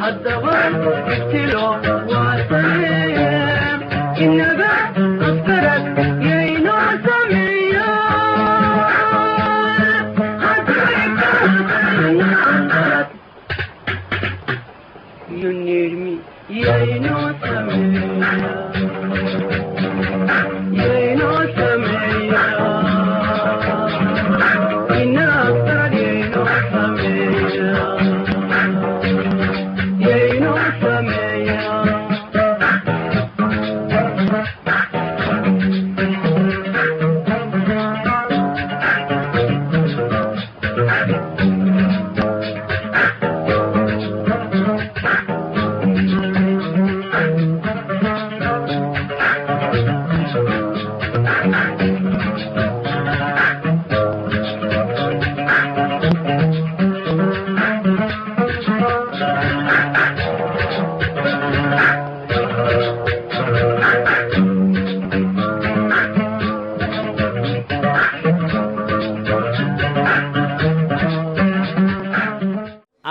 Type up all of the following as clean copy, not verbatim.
Haddaba ibtilo waa saliim, inaga afkarad yaynoo sameeya. You need me, yaynoo sameeya, yaynoo sameeya, ina afkarad yaynoo sameeya, yaynoo sameeya.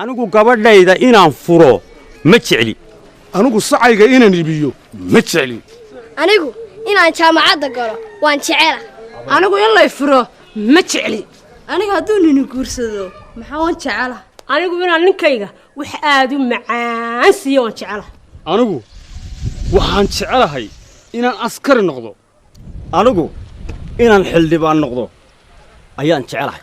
Anigu gabadhayda inaan furo ma jecli. Anigu sacayga inaan iibiyo ma jecli. Anigu inaan jaamacadda galo waan jecela. Anigu in lay furo ma jecli. Aniga hadduu nini guursado maxaa waan jecela. Anigu inaan ninkayga wax aad u macaan siiyo waan jecela. Anigu waxaan jecelahay inaan askari noqdo. Anigu inaan xildhibaan noqdo ayaan jecelahay.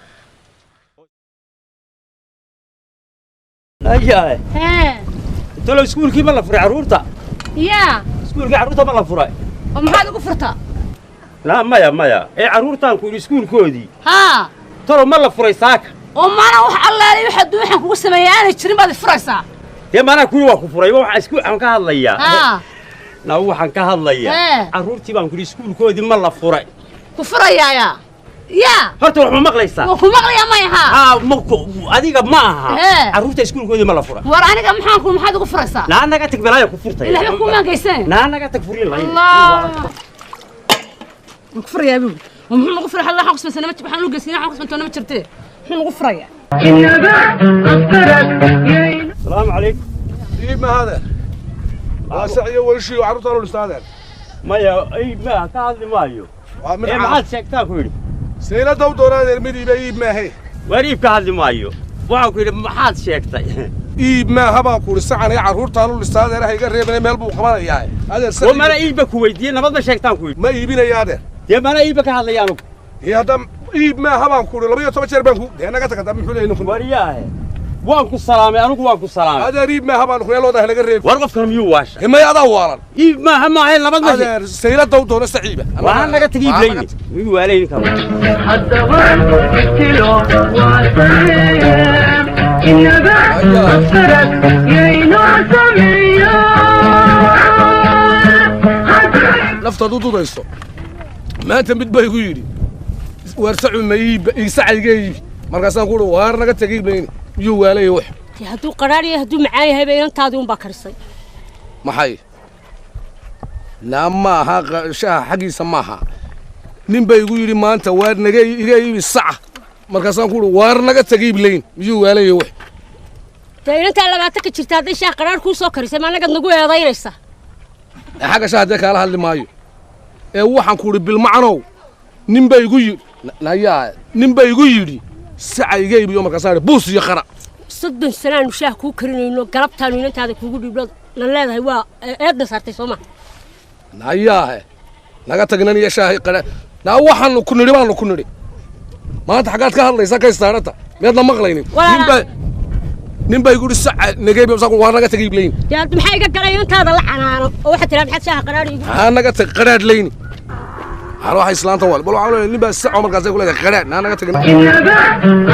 Ayaa Hee. Talo, iskuulkii ma la furay carruurta? Yaa. Iskuulkii carruurta ma la furay? Oo maxaad ugu furtaa? Laa, maya maya, ee carruurtaan ku yidhi iskuulkoodii. Haa. Talo ma la furay saaka? Oo maana wax allaale waxa duuxan kugu sameeya aanay jirin baad i furaysaa? Dee maanaa kuwii waa ku furay, waxaa isku waxaan ka hadlayaa. Haa. Na waxaan ka hadlayaa. Hee. Carruurtii baan ku yidhi iskuulkoodii ma la furay. Ku furayaayaa yaa? Horta wax ma maqlaysaa? Waan ku maqlayaa, may ahaa? Haa, ma ku adiga ma aha. Hee. Carruurta iskuulkoodii ma la furay? War aniga maxaan ku maxaad ugu furaysaa? Naa naga tag, balaaya ku furtay. Ilaahba kuumaan geysane. Naa naga tag, furin lahayn. Allah, waan ku furayaa buuli. Oo muxuu nagu furay? Waxaan ku samaysana ma waxaan u geysanay, waxaan ku samayntoona ma jirtee, muxuu nagu furayaa? Inaga afkarad yaynoo. Asalaamu calaykum. Iib ma adeer, waa sac iyo weyshiyo carruurtaan u dhista adeer. Maya, ay ma ka hadli maayo. Waa mid ee maxaad sheegtaa ku yidhi? Saylada u doona adeer, mid iiba, iib maahe. Waar iib ka hadli maayo, waxaan ku yidhi maxaad sheegtay? Iib maaha baan ku idhi, sacan iyo carruurtaan u dhista adeer, ha iga reebane, meel buu qabanayaa adeer. Oo mana iibba ku weydiiyey, nabad ma sheegtaan ku yidhi? Ma iibinaya adeer. Dee mana iibba ka hadlaya anugu. Iyo hadda iib maaha baan ku idhi 12 jeer baan ku dee naga tag hadda, muxuu leeyahay ninku? Waryaahe, waan ku salaamay, anigu waan ku salaamay. Adeer iib maaha baan ku looda laga reeb. War qofkan miyuu waasha? Himay adaa waalan. Iib maaha maaha, nabad ma sheeg. Adeer saylada u doona saciiba. Waxaan naga tag, iib leyni miyuu waalayni karo? Haddaba ibtilo waa saliim, inaga afkarad yaynoo sameeya. Naftaad u dudayso maanta mid baa igu yidhi waar sacu ma iib, sacayga iibi, markaasaan ku uhi waar naga tag iibmayni, miyuu waalaya wax? Dee hadduu qadhaadh yahay, hadduu macaan yahayba inantaadii unbaa karisay. Maxay laa maaha shaha xaggiisa maaha. Nin baa igu yidhi maanta waar naga iga iibi saca, markaasaan ku uhi waar naga tag iiblayn, miyuu waalaya wax? Dee inantaa 20-ka jirta hadday shaah qadhaadh kuu soo karisay, ma annagaad nagu eedaynaysaa? Ee xagga shaha dee kaala hadli maayo, ee waxaan ku idhi bilmacanow, nin baa igu yidhi nayaa, nin baa igu yidhi saca iga iibiyo, markaasaan idhi buus iyo qara. 30 sanaanu shaah kuu karinayno, galabtaanu inantaada kuugu dhiibno na leedahay waa eedna saartay, soo ma? Nayaahe, naga tagnan iyo shaahi qara naa, waxaanu ku nidhi baanu ku nidhi maanta xaggaad ka hadlaysaa ka istaarata, miyaadna maqlaynin? Nin baa igu yidhi saca naga iibiyo, markaasaan ku waar naga tag iiblayn. Dee hadda maxaa iga galay inantaada la canaano oo waxaad tiraa maxaad shaaha qadhaadh iigu? Haa, naga tag qadhaadh layni. Waxaan waxa islaanta wal bal waxaan leeyahay nin baa saco, markaasay ku leedahay qadhaadh, naa naga tag. Inaga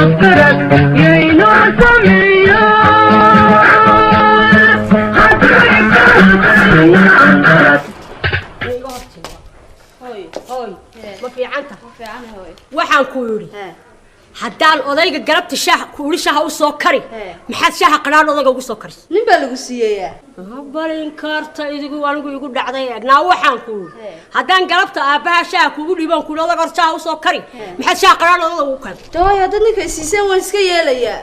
afkarad yaynoo sameeya. Hooy hooy, ma fiicanta? Waxaan ku yidhi Haddaan odayga galabta shaaha kuuli shaaha u soo kari, maxaad shaaha qadhaan odayga ugu soo karis? Nin baa lagu siiyayaa. Balin karta idigu anigu igu dhacday eegnaa waxaan kuuli. Haddaan galabta aabbaha shaaha kugu dhiibaan kuuli odayga hor shaaha u soo kari, maxaad shaaha qadhaan odayga ugu kari? Hooyo, haddaad ninka isiiseen waan iska yeelayaa.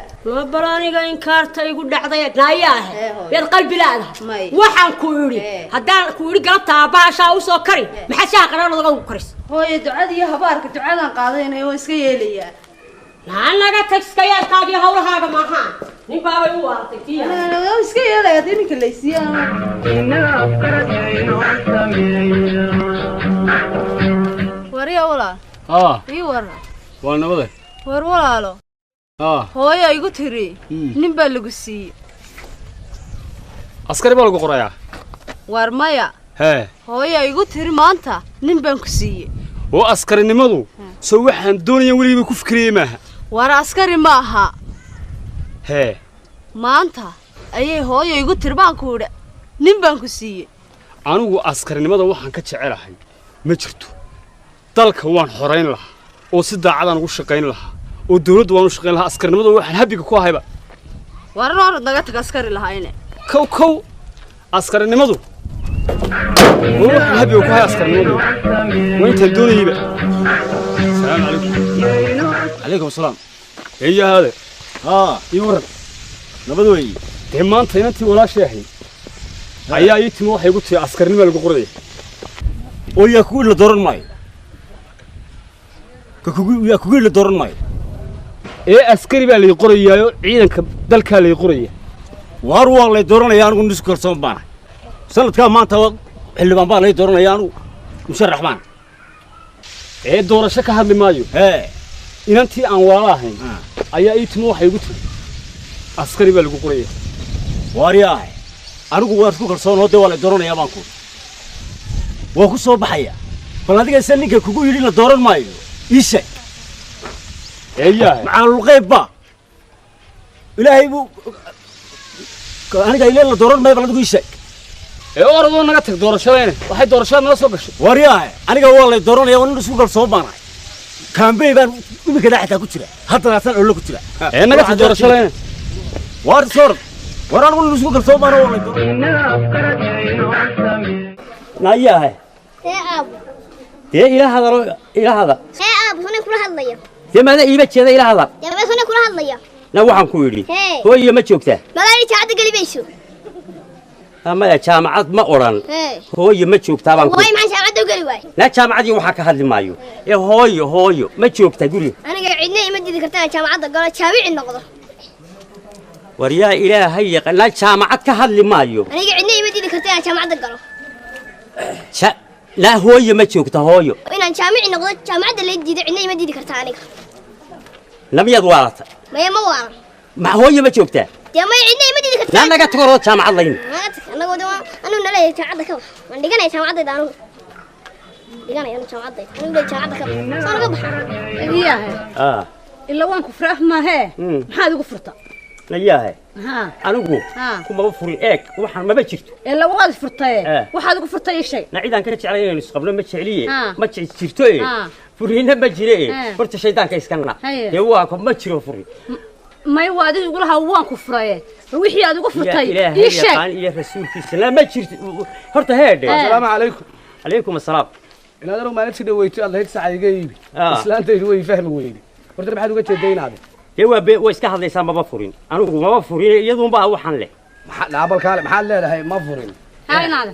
Bal aniga inkaarta igu dhacday eegnaa ayaa ahay. Yaad qalbi laadahay. Waxaan ku idhi haddaan ku idhi galabta aabbaha shaaha u soo kari, maxaad shaaha qadhaan odayga ugu karis? Hooyo, ducada iyo habaarka ducadaan qaadanaya waan iska yeelayaa. Naanaga tagskayaadkaagii hawlahaaga maahaan nin baabay u waaratay tii. Waan iska yeelaya haddii ninka la isiiyaan. Warya walaal. Aa. Ii waran. Waa nabade. War walaalo. Aa. Hooyo igu tiri nin baa lagu siiyey. Askari baa lagu qorayaa. War maya. Hee. Hooyo igu tiri maanta nin baan ku siiyey. Oo askarinimadu soo waxaan doonaya weligiiba ku fikiriyey maaha. War askari ma aha. Hee. Maanta ayay hooyo igu tiri baan ku idhi nin baan ku siiyey. Anigu askarinimada waxaan ka jecelahay ma jirto. Dalka waan xorayn lahaa oo si daacadaan ugu shaqayn lahaa oo dawladdu waan u shaqayn lahaa. Askarinimada waxaan habiga ku ahayba. War orod naga tag askari lahayne. Kow kow askarinimadu waxaan habiga ku ahay askarinimadu waa intaan doonayeyba. Asalaamu calaykum. Calaykum asalaam. Eeya haade. Haa. Ii waran. Nabad weeye. Dee maanta inantii walaashay ahayd ayaa ii timi waxay igu tiri askarinima lagu qoraya. Oo yaa kugu la dooran maayo. Ka kugu yaa kugu la dooran maayo. Ee askari baa lay qorayaayo ciidanka dalkaa lay qoraya. Waar waa lay dooranaya anigu nis kalsoon baana. Sanadkaa maanta xildhibaan baa lay dooranaya anigu musharax baan. Ee doorasho ka hadli maayo. Hee. Inantii aan walaalo ahayn ayaa ii timi waxay igu tiri askari baa lagu qoraya. Waar yaa anigu waan isku kalsoon oo dee waa lay dooranayaa baan ku. Waa ku soo baxaya. Bal adiga isa ninka kugu yidhi la dooran maayo. Ii sheeg. Eeyahay. Macaalul qayb baa. Ilaahay buu aniga ilaa la dooran maayo bal adigu ii sheeg. Ee orodoo naga tag doorashadeena. Waxay doorashada nala soo gashay. Waar yaa aniga waa lay dooranaya waan isku kalsoon baan ahay. Kaambey baan imika dhaxta ku jira. Haddana asan ollo ku jira. Ee naga tag doorashadeena. Waar soor. War anigu isku kalsoon baan waa lay dooranaya. Naayahay. Hee aabo. Dee ila hadalo ila hadal. Hee aabo, hone kula hadlaya. Dee maada iiba jeeda ila hadal. Dee maada hone kula hadlaya. Na waxaan ku yidhi. Hooyo ma joogtaa? Magaali jaamacadda geli mayso. Maya jaamacad ma oran. Hooyo ma joogtaa baan ku. Waay maxaan jaamacadda u geli waay? Na jaamacadii waxaa ka hadli maayo. Ee hooyo hooyo ma joogtaa guriga? Aniga cidna ima diidi kartaa jaamacadda galo jaamici noqdo. War yaa ilaahay yaqaan na jaamacad ka hadli maayo. Aniga cidna ima diidi kartaa jaamacadda galo. La hooyo ma joogta hooyo. Inaan jaamici noqdo jaamacadda la diido cidna ima diidi kartaa aniga. Lamiyad waalata. Maya ma waalan. Ma hooyo ma joogtaa? Dee maya cidna ima diidi kartaa. La naga tago oo jaamacad layn. Naga tag anagu dee anu naleeyahay jaamacadda ka bax. Waan dhiganaya jaamacaddayda anigu. Dhiganaya anu jaamacaddayda. Anigu leeyahay jaamacadda ka bax. Soo naga bax. Iyahay. Ah. Ila waan ku furaah maahe. Maxaad igu furta? Nayahay. Anigu kuma furin eeg waxaan maba jirto. Ila waad furtay. Waxaad igu furtay ii sheeg. Na ciidan ka jeclay inaynu isqabno ma jecliye. Ma jirto ee. Furiina ma jire ee. Horta shaydaanka iska na. Dee waa ma jiro furin. May waa adigu igu lahaa waan ku furaye. Wixii aad igu furtay ii sheeg. Iyo rasuulkiisa la ma jirto. Horta heedhe. Assalaamu calaykum. Calaykum assalaam. Inaad anigu maalintii dhaweyto aad lahayd saca iga iibi. Islaantaydu way fahmi weyday. Horta maxaad uga jeedaa inaad? Dee waa way iska hadlaysaa maba furin. Anigu maba furin iyaduun baa waxaan leh. Maxaa dhaabal kaale maxaad leedahay ma furin. Haa inaad.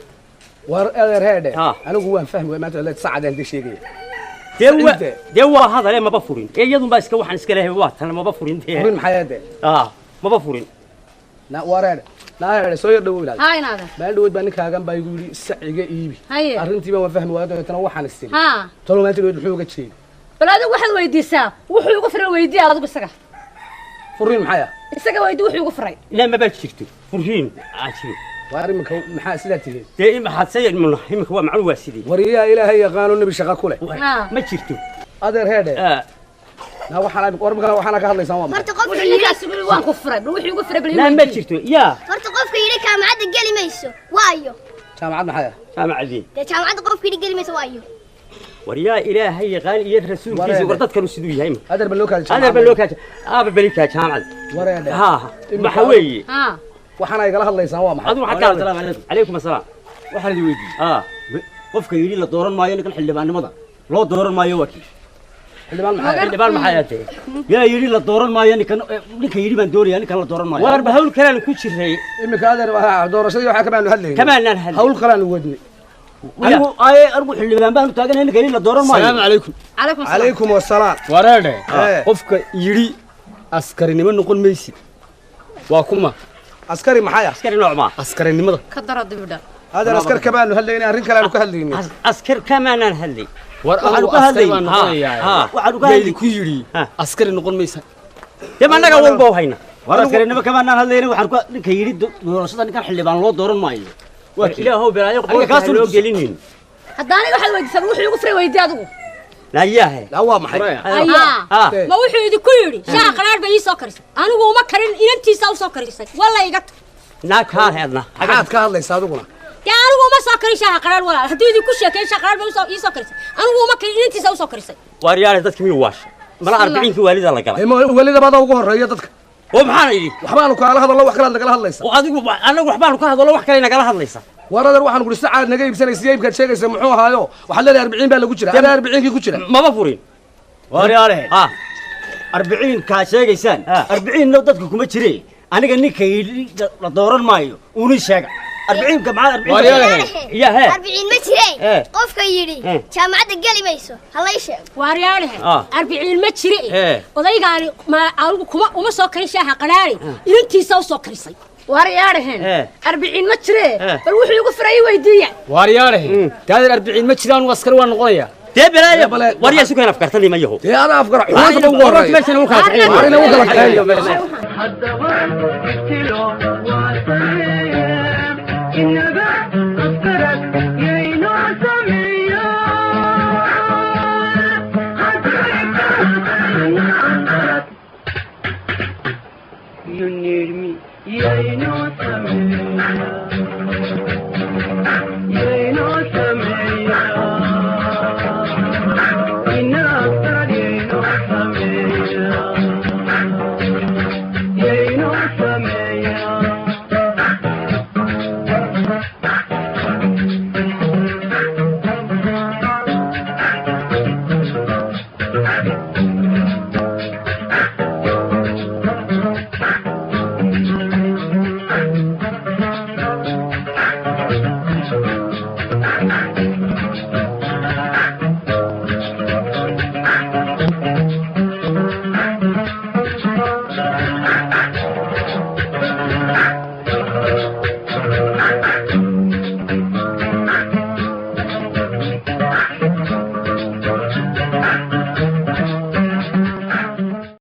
War adeer heedhe. Anigu waan fahmi waayay maanta lahayd sacadaan dii sheegaya. Dee waa hadale maba furin. Iyadun baa iska waxaan iska leeyahay waa tan maba furin dee. Furin maxay ahayd? Maba furin. Na wareer. Na heedhe soo yar dhawow ilaad. Haa inaad. Maalin dhawood baa ninkaagan baa igu yiri saciga iibi. Arrintii baan waan fahmi waayay dabeetana waxaan is tiri. Tolo maanta dhawood muxuu uga jeeday? Bal adigu waxaad weydiisaa wuxuu igu furay weydiiyaa adigu isaga. Furin maxay ah? Isaga weydii wuxuu igu furay. La ma baa jirto. Furin ajiib. Waar imika maxaa sidaa tihiin? Dee maxaad sayid imika waa macluum waa sidii. War yaa ilaahay yaqaano nabi shaqo ku leh. Ma jirto. Adeer heedhe. Na waxaan war imika waxaan ka hadlaysaa waa maxay? Horta qofka ninkaas waan ku furay bal wuxuu igu furay bal La ma jirto. Yaa. Horta qofka yiri jaamacadda geli mayso. Waayo. Jaamacad maxay ah? Jaamacadii. Dee jaamacadda qofka yiri geli mayso waayo. War yaa Ilaahay yaqaan iyo rasuulkiisa, war dadkanu siduu yahay? Adeer, ba loo kaadi. Adeer, ba loo kaaja, aaba beli kaa jaamacad. Wareedhe. Ha, waxa weeye. Waxaana igala hadlaysaan waa maxay? Adigu maxaad ka hadlay? Calaykum asalaam. Waxaan idin weydiiyey qofka yidhi la dooran maayo ninkan xildhibaannimada loo dooran maayo waa kii? Xildhibaan maxay? Xildhibaan maxay ahayd? Yaa yidhi la dooran maayo ninkan? Ninka yidhi baan doonayaa, ninkan la dooran maayo. Warba hawl kalean ku jiray. Iminka adeer, doorashadii waxaa kamaanu hadlaynin. Kamaanaan hadlay. Hawl kaleanu wadnay. Anigu ay anigu xildhibaan baanu taaganahay, ninka yidhi la dooran maayo. Salaamu calaykum. Calaykum. Calaykum wasalaam. Wareedhe, qofka yidhi askarinimo noqon maysid waa kuma? Askari maxay? Askari nooc maa? Askarinimada. Ka daro dibidha. Adeer, askar kamaanu hadlaynin, arrin kaleanu ka hadlaynay. Askar kamaanaan hadlay. War Waxaanu anigu ka askari hadlaynay. baan noqonayaa. Waxaanu ka yaa hadlaynay. idinku yidhi askari noqon maysa? Dee ma annaga walba u hayna? War askarinimo kamaanaan hadlaynin, waxaan ku ninka yidhi doorashada ninkan xildhibaan loo dooran maayo waa kii? Ilaahow balaayo Aniga qoorta kaas ha loo gelinin. Hadda aniga waxaad weydiisaa wuxuu igu furay, weydii adigu. Nayaahe. Laa, waa maxay? Ayaa ma wuxuu idinku yidhi shaaha qaraar bay ii soo karisay? Anigu uma karin, inantiisa u soo karisay, walla iga tag. Naa kaan heedna. Maxaad ka hadlaysaa adiguna? Dee anigu uma soo karin shaaha qaraar, walaal. Hadduu idinku sheekeyn shaaha qaraar bay ii soo karisay, anigu uma karin, inantiisa u soo karisay. Waaryaale, dadki miyuu waasha mala arbiciinkii waalida la galay? Welidaba adaa ugu horreeya dadka. Oo maxaana idhi? Waxbaanu kaala hadallo, wax kalaad nagala hadlaysa. Oo adigu annagu waxbaanu ka hadallo, wax kale nagala hadlaysa. War adeer, waxaan kuri sacaad naga iibsanaysa, iibkaad sheegaysa muxuu ahaayo? Waxaad leedahay 40 baa lagu jira, adaa 40kii ku jira. Maba furin. Waaryaale, 40kaa sheegaysaan 40na dadka kuma jire. Aniga ninka yidhi la dooran maayo uuni sheega 40ka maxaa 40? Ya he. 40 ma jire. Qofka yidhi jaamacadda geli mayso halay sheego. Waaryaalahe, 40 ma jire. Odaygaani ma anigu kuma uma soo karin shaaha qaraari, inantiisa u soo karisay. Waaryaadhahen, 40 ma jire, bal wuxuu igu furay weydiiya. Waaryaalehe, daadeer, 40 ma jiraan, askari waan noqonayaa. Dee balaayo, war yaa sukaan afkartan nima yaho? Dee adaa afkara xumaanta ugu horreeya. Meeshan ugu kala kaxeeyo. Arina ugu kala kaxeeyo. Haddaba ibtilo waa sameeyeen inaba afkarad yaynoo sameeyo. You need me, yaynoo sameeyo.